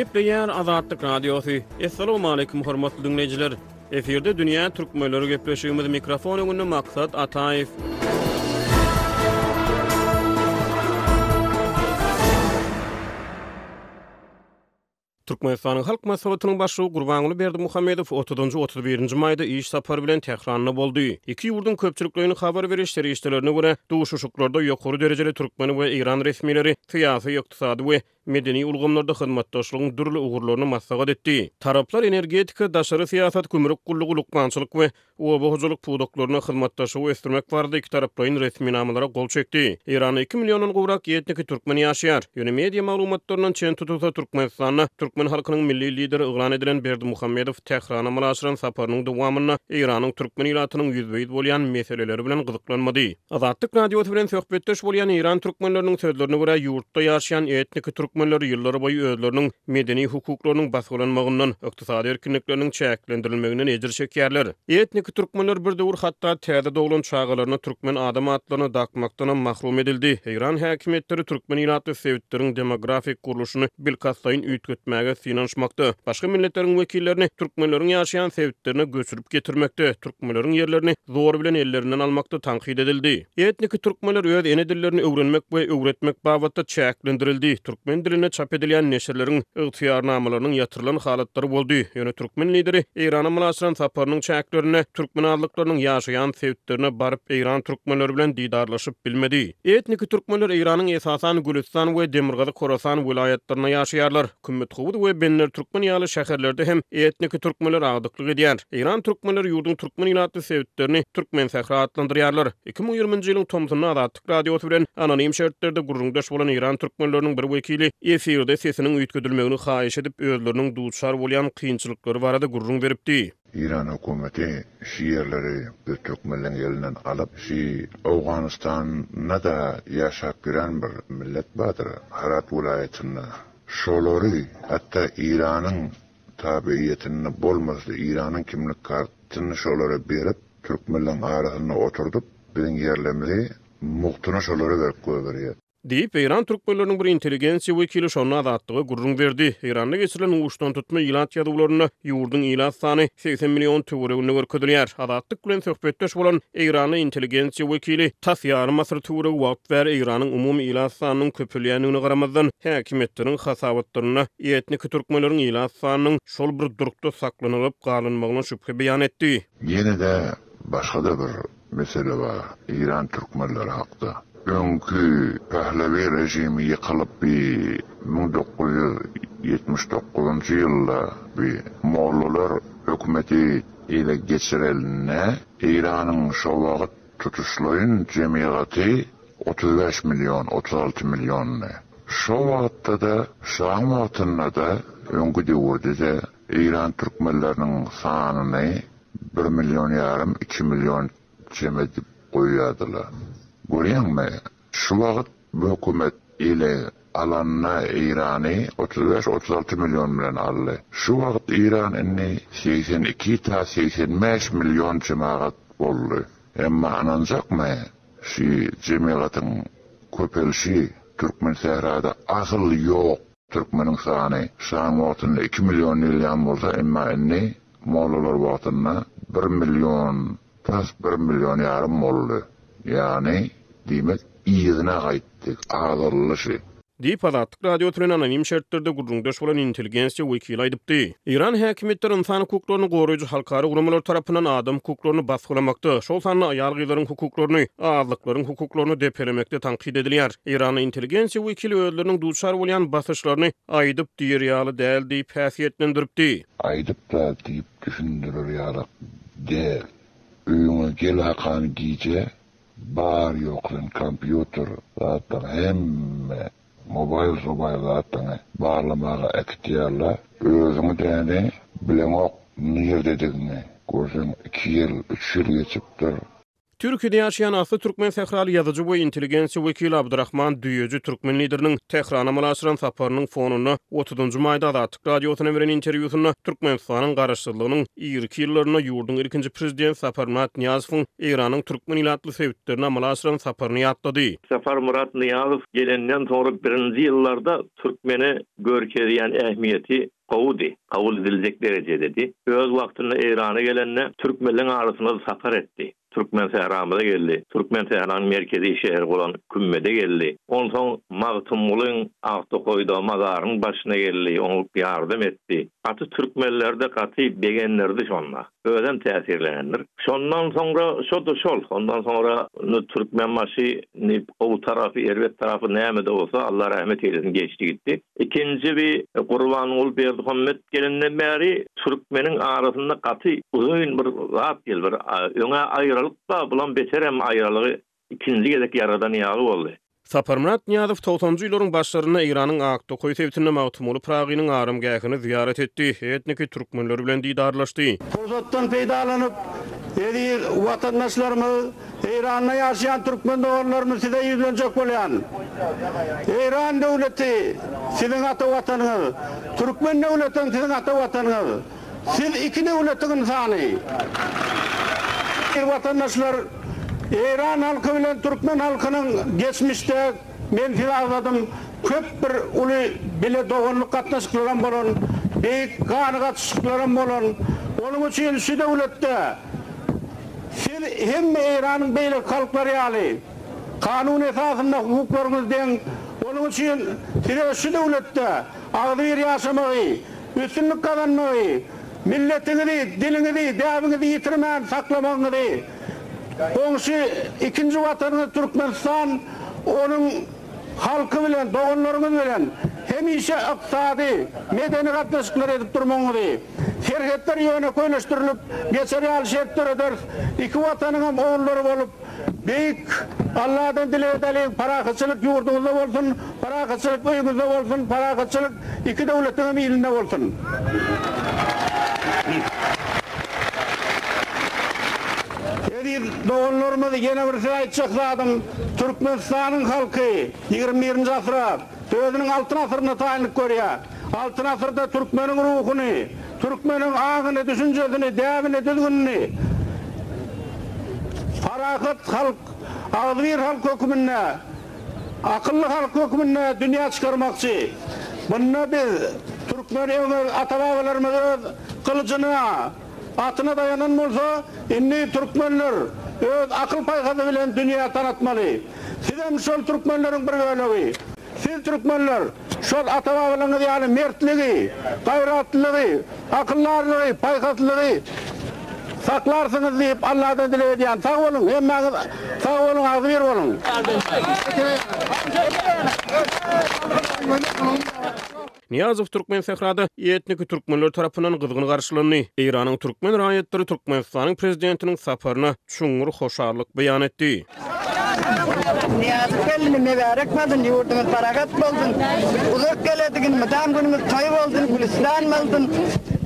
Gepleýär Azatlyk Radiosy. Assalamualaikum hormatly diňleýjiler. Efirde dünýä türkmenleri gepleşigimiz mikrofon öňünde Maksat Ataýew. Türkmenistanyň Halk Maslahatynyň Başlygy Gurbanguly Berdimuhamedow otuzynjy, 31-nji maýda iş sapary bilen Tähranda boldy. Iki ýurduň köpçülikleýin habar beriş serişdelerine görä, duşuşyklarda ýokary derejeli türkmen we eýran resmileri syýasy, ykdysady we medeni ulgamlarda hyzmatdaşlygyň dürli ugurlaryny maslahat etdi. Taraplar energetika, daşary syýasat, gümrük gullugy, lukmançylyk we oba hojalyk pudaklarynda hyzmatdaşlygy ösdürmek barada ikitaraplaýyn resminamalara gol çekdi. Eýranda iki milliondan gowrak etniki türkmen ýaşaýar. Ýöne media maglumatlaryndan çen tutulsa, Türkmenistanda türkmen halkynyň milli lideri yglan edilen Berdimuhamedow Tährana amala aşyran saparynyň dowamynda Eýranyň türkmen ilatynyň ýüzbe-ýüz bolýan meseleleri bilen gyzyklanmady. Azatlyk Radiosy bilen söhbetdeş bolýan eýran türkmenleriniň sözlerine görä, ýurtda ýaşaýan etniki türkmenler ýyllarboýy özleriniň medeni hukuklarynyň basgylanmagyndan, ykdysady erkinlikleriniň çäklendirilmeginden ejir çekýärler. Etniki türkmenler bir döwür hatda täze doglan çagalaryna türkmen adam atlaryny dakmakdanam mahrum edildi. Eýran häkimiýetleri türkmen ilatly sebitleriň demografik gurluşyny bilkastlaýyn üýtgetmäge synanyşmakda, başga milletleriň wekillerini türkmenleriň ýaşaýan sebitlerine göçürip getirmekde, türkmenleriň ýerlerini zor bilen ellerinden almakda tankyt edildi. Etniki türkmenler öz ene dillerini öwrenmek we öwretmek babatda çäklendirildi, türkmen dilinde çap edilýän neşirleriň ygtyýarnamalarynyň ýatyrylan halatlary boldy. Ýöne türkmen lideri Eýrana amala aşyran saparynyň çäklerinde türkmen azlyklarynyň ýaşaýan sebitlerine baryp eýran türkmenleri bilen didarlaşyp bilmedi. Etniki türkmenler Eýranyň esasan Gülüstan we Demirgazyk Horasan welaýatlarynda ýaşaýarlar. Kümmetgowuz we Bendertürkmen ýaly şäherlerde hem etniki türkmenler agdyklyk edýär. Eýran türkmenleri ýurduň türkmen ilatly sebitlerini Türkmensähra atlandyrýarlar. 2020-nji ýylyň tomsunda Azatlyk Radiosy bilen anonim şertlerde gürrüňdeş bolan eýran türkmenleriniň bir wekili efirde sesiniň üýtgedilmegini haýyş edip, özleriniň duçar bolýan kynçylyklary barada gürrüň beripdi. Eýran hökümeti şu ýerleri biz türkmenleň elinden alyp, şu Owganystanda-da ýaşap ýören bir millet bardyr, Hyrat welaýatynda. Şolary, hatda Eýranyň tabiýetinde bolmasa-da, Eýranyň kimlik kartyny şolara berip, türkmenleň arasynda oturdyp, biziň ýerlerimizi mugtuna şolara berip goýberýär. Diýip, eýran türkmenleriniň bir intelligensiýa wekili şonda Azatlyga gürrüň berdi. Eýranda geçirilen uçdantutma ilat ýazuwlarynda ýurduň ilat sany 80 million töwereginde görkezilýär. Azatlyk bilen söhbetdeş bolan eýranly intelligensiýa wekili tas ýarym asyr töweregi wagt bäri Eýranyň umumy ilat sanynyň köpelýändigine garamazdan, häkimiýetleriň hasabatlarynda etniki türkmenleriň ilat sanynyň şol bir durkda saklanylyp galynmagyna şübhe beýan etdi. Ýene-de başga-da bir Mesele bar Eýran türkmenleri hakda. Öňki Pehlewi režimi ýykylyp bi 1979-njy ýylda bi mollalar hökümeti ele geçirelinde Eýranyň şo wagt tutuşlaýyn jemygaty 35 million, 36 milliondy. Şo wagtda-da, şaň wagtynda-da, öňki döwürde-de Eýran türkmenleriniň sanyny Bir million ýarym, iki million jem edip goýýardylar. Görýäňmi, şu wagt bu hökümet ele alanda Eýrany 35, 36 million bilen aldy. Şu wagt Eýran indi 82 ta 85 million jemagat boldy. Emma ynanjakmy, şu jemagatyň köpelişi Türkmensährada asyl ýok. Türkmeniň sany şaň wagtynda iki million diýilýän bolsa, emma indi mollalar wagtynda bir million, tas bir million ýarym boldy. Ýagny, diýmek, yzyna gaýtdy, azaldy şi. Diýip, Azatlyk Radiosy bilen anonim şertlerde gürrüňdeş bolan intelligensiýa wekili aýdypdy. Eýran häkimiýetleri ynsan hukuklaryny goraýjy halkara guramalar tarapyndan adam hukuklaryny basgylamakda, şol sanda aýal-gyzlaryň hukuklaryny, azlyklaryň hukuklaryny depelemekde tankyt edilýär. Eýranly intelligensiýa wekili özleriniň duçar bolýan basyşlaryny aýdyp diýer ýaly däl diýip häsiýetlendiripdi. Aýdyp-da diýip düşündirer ýalak däl. Öýüňe gel hakan gije bar ýok sen kompýuter zatlaryň hemme mobaýl sobaýl zatlaryňy barlamaga äkitýärler. Özüňi däni bileňok nirdedigini. Görseň iki ýyl, üç ýyl geçipdir. Türkiýede ýaşaýan asly türkmen sähraly ýazyjy we intelligensiýa wekili Abdyrahman Düýeji türkmen lideriniň Tährana amala aşyran saparynyň fonunda otuzynjy maýda Azatlyk Radiosyna beren interwýusynda Türkmenistanyň garaşsyzlygynyň irki ýyllarynda ýurduň ilkinji prezidenti Saparmyrat Nyýazowyň Eýranyň türkmen ilatly sebitlerine amala aşyran saparyny ýatlady. Saparmyrat Nyýazow gelenden soňra birinji ýyllarda türkmene görkezýän ähmiýeti gowudy, kabul ediljek derejededi. Öz wagtynda Eýrana gelende türkmenleň arasynda sapar etdi. Türkmensähramyza geldi. Türkmensähranyň merkezi şäheri bolan Kümmede geldi. Onsoň Magtymgulyň Aktokaýda mazarynyň başyna geldi, oňa ýardam etdi. Gaty türkmenlerde gaty begendirdi şonda. Özem täsirlenendir. Şondan soňra şo-da şol. Ondan soňra indi Türkmenbaşy indi gowy tarapy, erbet tarapy näme-de bolsa, Allah rahmet eýlesin geçdi gitdi. Ikinji bi Gurbanguly Berdimuhamet gelenden bäri türkmeniň arasynda gaty uzyn bir zat geldi. Bir öňä aýralyk-da, bulam beterem aýralygy ikinji gezek ýaradan ýaly boldy. Saparmyrat Nyýazow togsanjy ýyllaryň başlarynda Eýranyň Aktokaý sebitinde Magtymguly Pyragynyň aramgähini zyýarat etdi, etniki türkmenler bilen didarlaşdy. Pursatdan peýdalanyp, eziz watandaşlarymyz, Eýranda ýaşaýan türkmen doganlarymyz size ýüzlenjek bolýan. Eýran döwleti siziň ata watanyňyz, türkmen döwletem siziň ata watanyňyz. Siz iki döwletiň ynsany. Eziz watandaşlar, Eýran halky bilen türkmen halkynyň geçmişde men size agzadym, köp bir uly bile doganlyk gatnaşyklaram bolan, beýik gany gatyşyklaram bolan. Onuň üçin şu döwletde Siz hemme Eýranyň beýleki halklary ýaly, kanun esasynda hukuklaryňyz deň, onuň üçin size şu döwletde agzybir ýaşamagy, üstünlik gazanmagy, milletiňizi, diliňizi, däbiňizi ýitirmän saklamagyňyzy, goňşy ikinji Watanyňyz Türkmenistan, onuň halky bilen, doganlaryňyz bilen hemişe ykdysady, medeni gatnaşyklary edip durmagyňyzy, serhetler ýönekeýleşdirilip geçer ýaly şert dörederis, iki Watanyňam ogullary bolup, beýik Alladan dileg edeliň, parahatçylyk ýurduňyzda bolsun, parahatçylyk öýüňizde bolsun, parahatçylyk iki döwletiňem ilinde bolsun. Eziz doganlarymyz ýene bir size aýtjak zadym Türkmenistanyň halky 21-nji asyra özüniň altyn asyryna taýynlyk görýär. Altyn asyrda türkmeniň ruhuny, türkmeniň aňyny, düşünjesini, däbini, düzgünini parahat halk, agzybir halk höküminde, akylly halk hökmünde dünýä çykarmakçy. Bunda biz türkmen öňe ata-babalarymyz öz gylyjyna, Atyna daýanan bolsa, indi türkmenler öz akyl-paýhasy bilen dünýä tanatmaly. Sizem şol türkmenleriň bir bölegi. Siz türkmenler şol ata-babalaryňyz ýaly mertligi, gaýratlylygy, akyldarlygy, paýhaslylygy saklarsyňyz diýip Alladan dileg edýän. Sag boluň, hemmäňiz sag boluň, agzybir boluň. Nyýazow Türkmensährada etniki türkmenler tarapyndan gyzgyn garşylandy. Eýranyň türkmen raýatlary Türkmenistanyň Prezidentiniň saparyna çuňňur hoşallyk beýan etdi. Nyýazow gelini mübärek bolsun, ýurduňyz parahat bolsun, uzak geledigin, mydam günüňiz toý bolsun, gülüstan bolsun.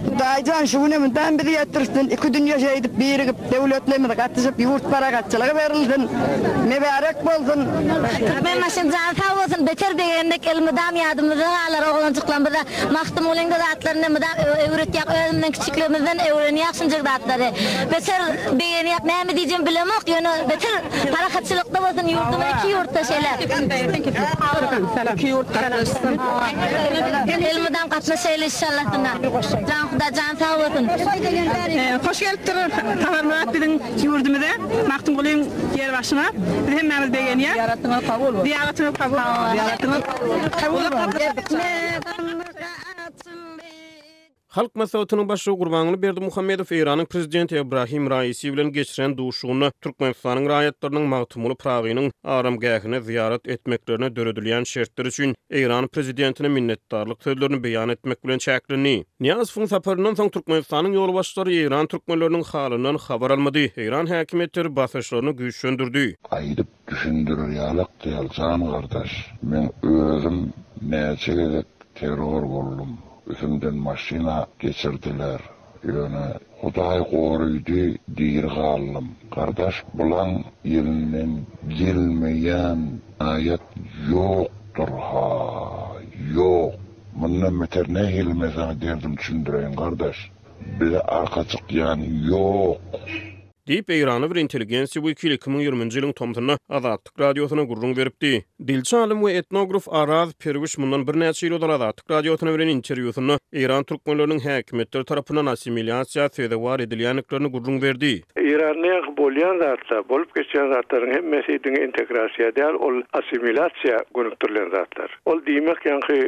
Hudaýjan şu güne mydam bizi ýetdirsin, iki dünýe şeýdip birigip, döwletlerimiz gatyşyp, ýurt parahatçylygy berilsin. Mübärek bolsun. Türkmenbaşyň jany sag bolsun beter begendik elmydam ýadymyzda galar oglanjyklarymyza Magtymgulyň da zatlaryny mydam öwretýak özümizden kiçikligimizden öwrenýak şunjak zatlary beter begenýak näme diýjegimi bilemok ýöne beter parahatçylykda bolsun ýurdumyz iki ýurtda şeýle Iki ýurt gatnaşsyn. Elmydam gatnaşaýly inşallah Jan Huda jany sag bolsun. Hoş gelipdir Saparmyrat biziň ýurdumyza Magtymgulyň ýer başyna biz hemmämiz begenýäs. Zyýaratyňyz kabul bolsun. Zyýaratyňyz kabul bolsun. Zyýaratyňyz kabul bolsun. Halk Maslahatynyň Başlygy Gurbanguly Berdimuhamedow Eýranyň Prezidenti Ebrahim Raisi bilen geçiren duşuşygynda Türkmenistanyň raýatlarynyň Magtymguly Pyragynyň aramgähine zyýarat etmeklerine döredilýän şertler üçin Eýran Prezidentine minnetdarlyk sözlerini beýan etmek bilen çäklendi. Nyýazowyň saparyndan soň Türkmenistanyň ýolbaşçylary eýran türkmenleriniň halyndan habar almady, eýran häkimiýetleri basyşlaryny güýçlendirdi. Aýdyp düşündirer ýalak däl jan gardaş. Meň özüm näçe gezek terror boldum. Üsümden maşyna geçirdiler. Ýöne Hudaý gorydy diri galdym. Gardaş bulaň elinden gelmeýän aýat ýokdur ha ýok. Mundan beter nähili men saňa derdimi düşündireýin gardaş. Bize arka çykýan ýok. Diýip, eýranly bir intelligensiýa wekili 2020-nji ýylyň tomsunda Azatlyk Radiosyna gürrüň beripdi. Dilçi alym we etnograf Araz Perwiş mundan birnäçe ýyl ozal Azatlyk Radiosyna beren interwýusynda eýran türkmenleriniň häkimiýetler tarapyndan assimilýasiýa sezewar edilýändiklerini gürrüň berdi. Eýranda ýaňky bolýan zatlar, bolup geçýän zatlaryň hemmesi diňe integrasiýa däl, ol assimilýasiýa gönükdirilen zatlar. Ol diýmek ýaňky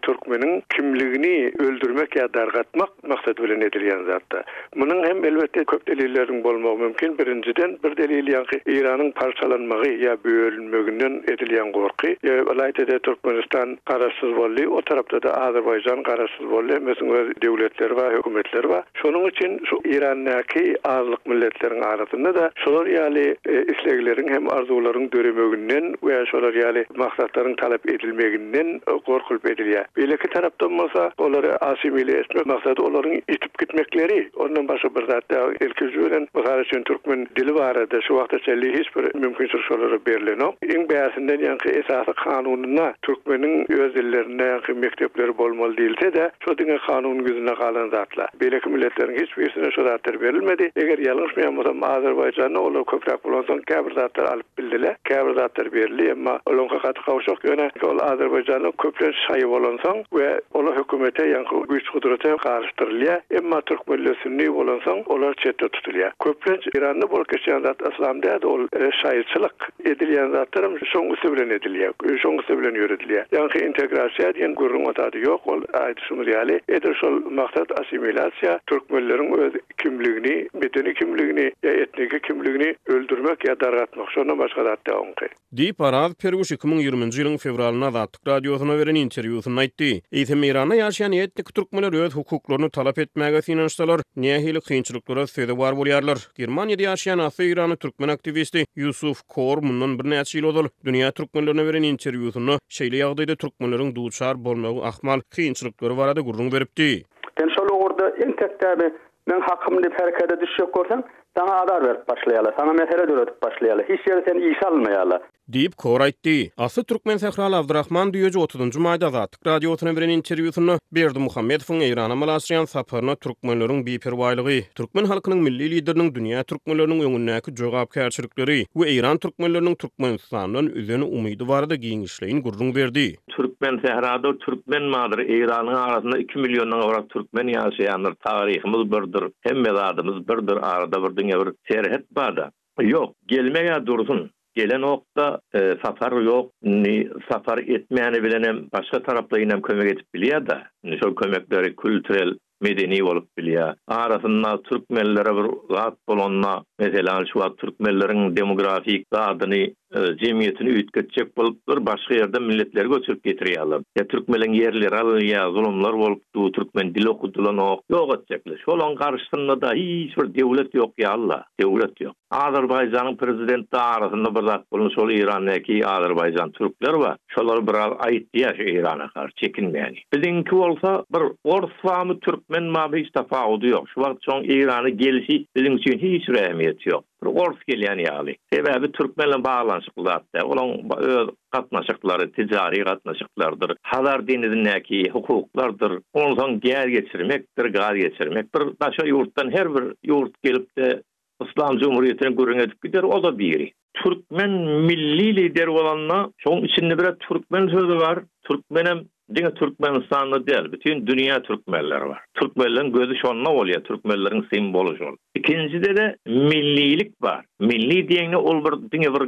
türkmeniň kimligini öldürmek ýa dargatmak maksady bilen edilýän zatda. Munuň hem elbetde köp delilleriniň bolmagy mümkin. Birinjiden, bir delil ýaňky Eýranyň parçalanmagy ýa bölünmeginden edilýän gorky. Ylaýta-da Türkmenistan garaşsyz boldy, o tarapda-da Azerbaýjan garaşsyz boldy, hemmesiniň öz döwletleri bar, hökümetleri bar. Şonuň üçin şu Eýrandaky azlyk milletleriň arasynda-da şolar ýaly islegleriň hem arzuwlaryň döremeginden we şolar ýaly maksatlaryň talap edilmeginden gorkulyp edilýär. Beýleki tarapdan bolsa, olary asimile etmek maksady olaryň ýitip gitmekleri, ondan başga bir zat däl. Ilkinji bilen, mysal üçin, türkmen dili barada şu wagta çenli hiç bir mümkinçilik şolara berlenok. Iň bärsinden ýaňky esasy kanunynda türkmeniň öz dillerinde ýaňky mekdepleri bolmaly diýilse-de, şo diňe kanunyň ýüzünde galan zatlar. Beýleki milletleriň hiç birisine şo zatlar berilmedi. Eger ýalňyşmaýan bolsam, Azerbaýjanda olar köpräk bolansoň käbir zatlary alyp bildiler. Käbir zatlar berildi, emma olaňky gaty gowşak. Ýöne ol Azerbaýjanda köplenç şaýy bolansoň we olar hökümete, ýaňky güýç-gudrata garyşdyrylýar. Emma türkmenler sünni bolansoň, olar çetde tutulýar. Köplenç Eýranda bolup geçýän zat yslam däl-de, ol şaýyçylyk. Edilýän zatlaram şoň üsti bilen edilýär, şoň üsti bilen ýöredilýär. Ýaňky integrasiýa diýen gürrüň o zady ýok, ol aýdyşymyz ýaly, edil şol maksat assimilýasiýa, türkmenleriň öz kimligini, medeni kimligini ýa etniki kimligini öldürmek ýa dargatmak, şondan başga zat däl oňky. Diýip, Araz Perwiş 2020-nji ýylyň fewralynda Azatlyk Radiosyna beren interwýusynda aýtdy. Eýsem, Eýranda ýaşaýan etniki türkmenler öz hukuklaryny talap etmäge synanyşsalar, nähili kynçylyklara sezewar bolýarlar? Germaniýada ýaşaýan asly eýranly türkmen aktiwisti Ýusuf Kor mundan birnäçe ýyl ozal dünýä türkmenlerine beren interwýusynda şeýle ýagdaýda türkmenleriň duçar bolmagy ahmal kynçylyklary barada gürrüň beripdi. Sen şol ugurda entek däbi meň hakym diýip herekete düşjek görseň, saňa azar berip başlaýarlar, saňa mesele döredip başlaýarlar, hiç ýere seni işe almaýarlar. Diýip, Kor aýtdy. Asly türkmen sähraly Abdyrahman Düýeji otuzynjy maýda Azatlyk Radiosyna beren interwýusynda Berdimuhamedowyň Eýrana amala aşyrýan saparyna türkmenleriň biperwaýlygy, türkmen halkynyň Milli Lideriniň dünýä türkmenleriniň öňündäki jogapkärçilikleri we eýran türkmenleriniň Türkmenistandan üzen umydy barada giňişleýin gürrüň berdi. Türkmen sährada türkmen bardyr Eýranyň arasynda iki milliondan gowrak türkmen ýaşaýandyr taryhymyz birdir hemme zadymyz birdir arada bir diňe bir serhet barda. Ýok gelmegä dursun gelenokda sapar ýok indi sapar etmäni bilenem başga taraplaýynam kömek edip bilýärda indi şol kömekleri kültrel medeni bolup bilýär. Arasynda türkmenlere bir zat bolanda, meselan, şu wagt türkmenleriň demografik zadyny, jemgyýetini üýtgetjek bolup bir başga ýerden milletleri göçürip getirýärler. Ýa türkmeleň ýerleri alynýar, zulumlar bolup dur, türkmen dili okudylanok, ýok etjekler. Şolaň garşysynda-da hiç bir döwlet ýok ýaly-la, döwlet ýok. Azerbaýjanyň prezidenti arasynda bir zat bolanda şol Eýrandaky Azerbaýjan türkler bar, şolar biraz aýtýar şu Eýrana garşy çekinmäni. Biziňki bolsa bir ors barmy türkmen barmy hiç tapawudy ýok. Şu wagt şoň Eýrana gelişi biziň üçin hiç bir ähmiýeti ýok. Bir ors gelýän ýaly. Sebäbi türkmen bilen baglanyşykly zat däl. Olaň öz gatnaşyklary tijari gatnaşyklardyr. Hazar deňizindäki hukuklardyr. Onsoň gäz geçirmekdir, gaz geçirmek. Bir daşary ýurtdan her bir ýurt gelip-de Yslam jumhuriýetini gürrüň edip gider, o-da biri. Türkmen milli lideri bolanda, şoň içinde bir-ä türkmen sözi bar, türkmenem diňe Türkmenistanda däl, bütin dünýä türkmenleri bar. Türkmenleriň gözi şonda bolýar, türkmenleriň simwoly şol. Ikinjide-de millilik bar. Milli diýeňde ol bir diňe bir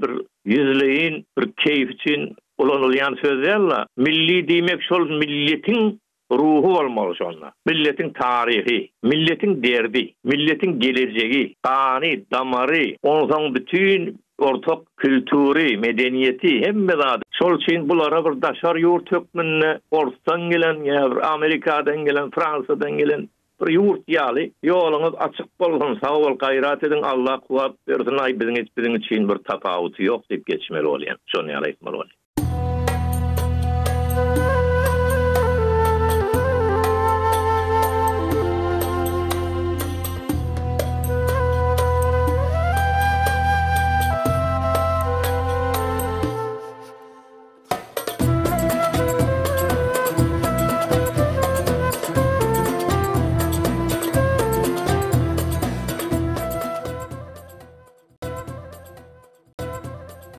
bir ýüzleýin bir keýp üçin ulanylýan söz däl-de, milli diýmek şol milletiň Ruhy bolmaly şonda. Milletiň taryhy, milletiň derdi, milletiň gelejegi, gany, damary, onsoň bütin ortak kültüri, medeniýeti, hemme zady. Şol üçin bulara bir daşary ýurt hökmünde orsdan gelen ýa bir Amerikadan gelen, Fransiýadan gelen bir ýurt ýaly ýoluňyz açyk bolsun, sag bol, gaýrat ediň, Allah kuwwat bersin, aý biziň biziň üçin bir tapawuty ýok diýip geçmeli bolýan. Şony ýaly aýtmaly bolýan.